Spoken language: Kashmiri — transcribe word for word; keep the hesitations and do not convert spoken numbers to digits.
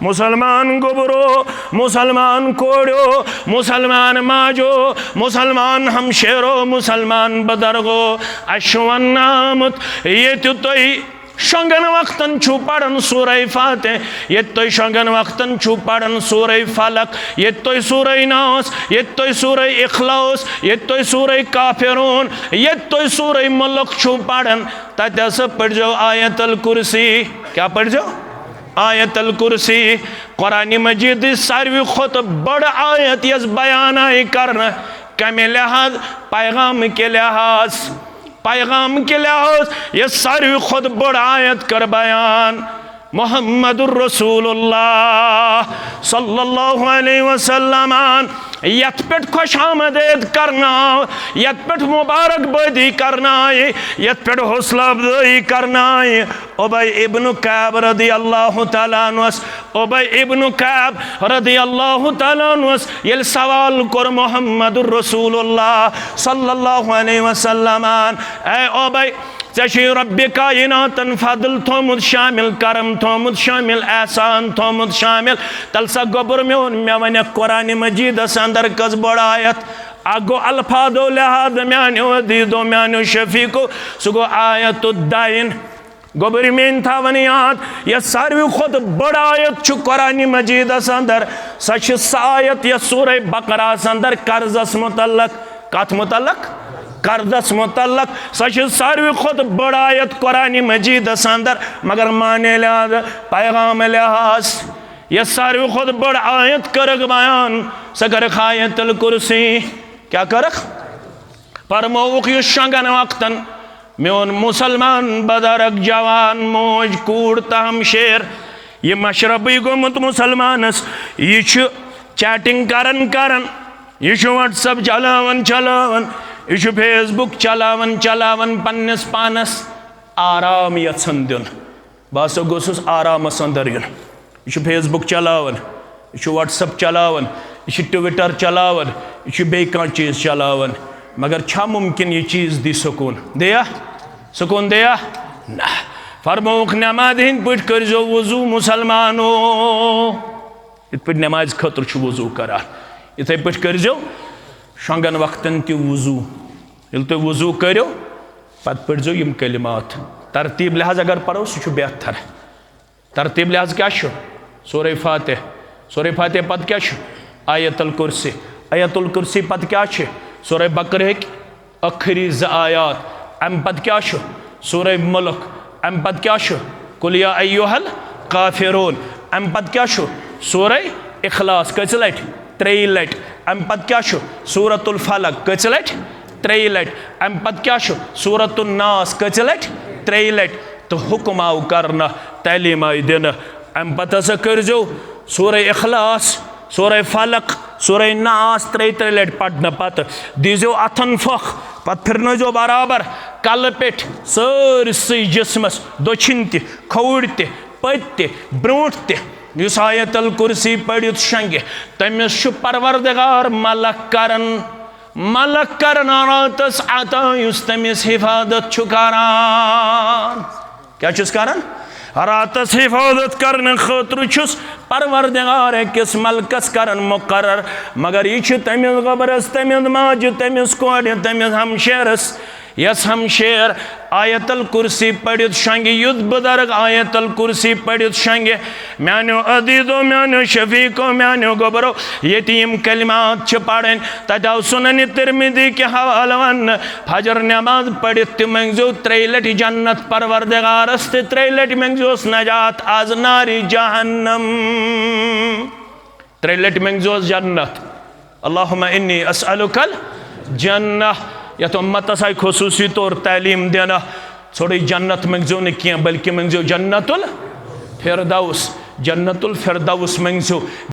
مسلمان گوٚبرو، مسلمان کوڑیو، مسلمان ماجو، مسلمان ہمشیرو، مسلمان بزرگو، اَسہِ چھُ وننہٕ آمُت، ییٚتہِ تُہۍ شۄنٛگن وقتن چھُو پران سورہ فاتح، ییٚتہِ تُہۍ شۄنٛگن وقتن چھُو پران سورہ فلق، ییٚتہِ تُہۍ سورہ ناس، ییٚتہِ تُہۍ سورہ اخلاص، ییٚتہِ تُہۍ سورہ کافرون، ییٚتہِ تُہۍ سورہ ملک چھُو پران، تتہِ ہسا پٔرزیو آیت الکرسی۔ کیٛاہ پٔرزیو؟ آیت الکرسی۔ قرآن مجیدٕچ ساروی کھۄتہٕ بٔڑ آیت، یۄس بیان آیہِ کرنہٕ۔ کمہِ لحاظ؟ پیغام کہِ لحاظ۔ پیغام کہِ لحاظ یۄس ساروی کھۄتہٕ بٔڑ آیت کٔر بیان۔ محمد رسول اللہ صلی اللہ علیہ وسلم، یتھ پٮ۪ٹھ خوش آمدید کرنہٕ آو، یتھ پٮ۪ٹھ مبارک بٲدی کرنہٕ آیہِ، یتھ پٮ۪ٹھ حوصلہ افزٲیی کرنہٕ آیہِ، ابی ابن کعب رضی اللہ تعالیٰ عنہس، ابی ابن کعب رضی اللہ تعالیٰ عنہس ییٚلہِ سوال کوٚر محمد رسول اللہ صلی اللہ علیہ وسلم، اے ابی، ژےٚ چھُے رۄبِ کایناتن فضل تھوٚمُت شامل، کرم تھوٚمُت شامل، احسان تھوٚمُت شامل، تیٚلہِ سا گوٚبُر میون، مےٚ ونکھ قرآن مجیدس اندر کٔژ بٔڑ آیت؟ اکھ گوٚو الفاظو لحاظ میانیو عزیزو، میانیو شفیقو، سُہ گوٚو آیت الدین۔ گوٚبرۍ میٲنۍ تھاوَن یاد، یۄس ساروی کھۄتہٕ بٔڑ آیت چھُ قرآن مجیدس اندر، سۄ چھِ سۄ آیت یۄس سورہ بقرہس اندر قرضس متعلق، کتھ متعلق؟ قرضس متعلق۔ سۄ چھِ ساروی کھۄتہٕ بٔڑ آیت قرآن مجیدس اندر، مگر معنی لحاظ، پیغام لحاظ، یۄس ساروی کھۄتہٕ بٔڑ آیت کٔرٕکھ بیان، سۄ کٔرٕکھ آیت الکرسی۔ کیٛاہ کٔرٕکھ؟ فرمووُکھ، یُس شۄنٛگن وقتن میون مسلمان بزرگ، جوان، موج، کوٗر تہٕ ہمشیر، یہِ مشربٕے گوٚمُت مسلمانس، یہِ چھُ چیٹنگ کران کران، یہِ چھُ WhatsApp چلاوان چلاوان، یہِ چھُ Facebook چلاوان چلاوان پننِس پانس آرام یژھان دیُن۔ بہٕ ہسا گوٚژھُس آرامس اندر یُن۔ یہِ چھُ Facebook چلاوان، یہِ چھُ WhatsApp چلاوان، یہِ چھُ Twitter چلاوان، یہِ چھُ بیٚیہِ کانٛہہ چیٖز چلاوان، مگر چھا ممکن یہِ چیٖز دی سکوٗن؟ دِیا؟ سکوٗن دِیا؟ نہ۔ فرمووُکھ، نمازِ ہٕنٛدۍ پٲٹھۍ کٔرۍزیو وضوٗ مسلمانو۔ یِتھ پٲٹھۍ نمازِ خٲطرٕ چھُ وضوٗ کران، یِتھے پٲٹھۍ کٔرۍزیو شۄنٛگن وقتن تہِ وضوٗ۔ ییٚلہِ تُہۍ وضوٗ کٔرِو، پتہٕ پٔرۍزیو یِم کلمات۔ ترتیٖب لحاظ اگر پرو، سُہ چھُ بہتر۔ ترتیٖب لحاظ کیٛاہ چھُ؟ سورہ فاتح۔ سورہ فاتح پتہٕ کیٛاہ چھُ؟ آیت الکرسی۔ آیت الکرسی پتہٕ کیٛاہ چھُ؟ سورہ بقرہٕکۍ ٲخری زٕ آیات۔ اَمہِ پتہٕ کیٛاہ چھُ؟ سورہ ملک۔ اَمہِ پتہٕ کیٛاہ چھُ؟ قل یا ایھا الکافرون۔ اَمہِ پتہٕ کیٛاہ چھُ؟ سورہ اخلاص۔ کٔژِ لٹہِ؟ ترٛیٚیہِ لٹہِ۔ اَمہِ پتہٕ کیٛاہ چھُ؟ سورۃ الفلق۔ کٔژِ لٹہِ؟ ترٛیٚیہِ لٹہِ۔ اَمہِ پتہٕ کیٛاہ چھُ؟ سورۃ الناس۔ کٔژِ لٹہِ؟ ترٛیٚیہِ لٹہِ۔ تہٕ حکم آو کرنہٕ، تعلیٖم آیہِ دِنہٕ۔ اَمہِ پتہٕ ہسا کٔرۍزیو سورہ اخلاص، سورہ فلق، سورہ ناس ترٛیٚیہِ ترٛیٚیہِ لٹہِ پرنہٕ پتہٕ۔ دیٖزیو اتھن پھۄکھ، پتہٕ پھرنٲوزیو برابر کلہٕ پٮ۪ٹھ سٲرسٕے جسمس، دٔچھِنۍ تہِ، کھووُرۍ تہِ، پٔتۍ تہِ، برٛونٛٹھ تہِ۔ یُس آیت الکرسی پٔرِتھ شۄنٛگہِ، تٔمِس چھُ پروردگار ملک کران، ملک کران راتس عطا، یُس تٔمِس حفاظت چھُ کران۔ کیٛاہ چھُس کران؟ راتس حفاظت کرنہٕ خٲطرٕ چھُس پروردگار أکِس ملکس کران مقرر، مگر یہِ چھُ تٔمِس گوٚبرس، تٔمِس ماجہِ، تٔمِس کورِ، تٔمِس ہمشیرس، یۄس ہمشیر آیت الکرسی پٔرِتھ شۄنٛگہِ، یُتھ بزرگ آیت الکرسی پٔرِتھ شۄنٛگہِ۔ میانیو عزیزو، میانیو شفیقو، میانیو گوٚبرو، ییٚتہِ یِم کلمات چھِ پرٕنۍ، تتہِ آو سنن ترمذی کہِ حوالہٕ وننہٕ، فجر نماز پٔرِتھ تہِ منٛگزیو ترٛیٚیہِ لٹہِ جنت پروردگارس تہٕ ترٛیٚیہِ لٹہِ منٛگزیوس نجات از نارِ جہنم۔ ترٛیٚیہِ لٹہِ منٛگزیوس جنت۔ اللہم انی اسألک الجنہ۔ یتھ امتس آیہِ خصوصی طور تعلیٖم دِنہٕ، ژھوٚرٕے جنت منٛگزیو نہٕ کینٛہہ، بلکہِ منٛگزیو جنت الفردوس۔ جنت الفردوس منٛگزیو۔